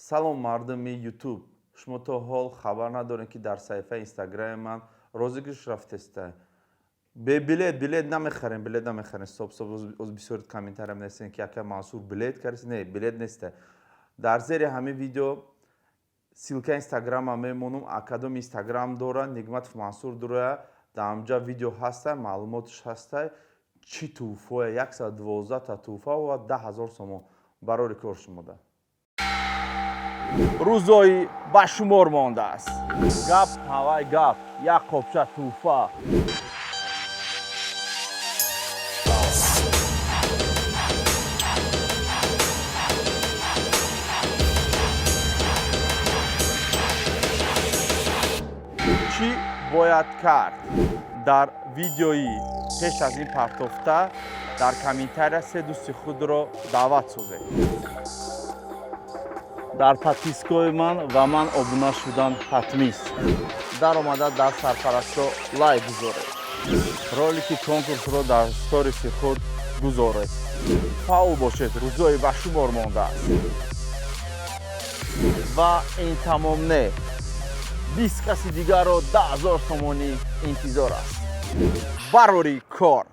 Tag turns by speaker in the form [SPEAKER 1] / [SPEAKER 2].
[SPEAKER 1] Салом, мардуми Ютуб! Шумо то ҳол хабар надорем, ки дар саҳифаи Инстаграми ман розыгрыш рафтеста. Бе билет, билет намехарем, билет намехарем. Стоп, стоп, оз бисёр комментария менависем, ки ака Мансур, билет кардест. Не, билет неста. Дар зери ҳамин видео ссылка Инстаграма мемонум. Акадоми Инстаграм дора, Нигматов Мансур дуроя. Дар ҳамҷа видео ҳаста, маълумотш ҳаста, чӣ тӯҳфое: 112 та тӯҳфа ва 10 000 сомон. Барори кор шумода. Рӯзои ба шумор мондааст. Гап ҳавай гап, як қопча тӯҳфа. Чӣ бояд кард? Дар видеои пеш аз ин партофта дар комментария се дӯсти худро даъват созед. Дар подпискаҳои ман ва ман обуна шудан ҳатмист. Даромада дар сарпарастҳо лайк гузоред. Ролики конкурсро дар сториси худ гузоред. Фаъол бошед, рӯзои ба шумор мондааст. Ва ин тамом не, 20 каси дигарро 10 000 сомонӣ интизор аст. Барори кор.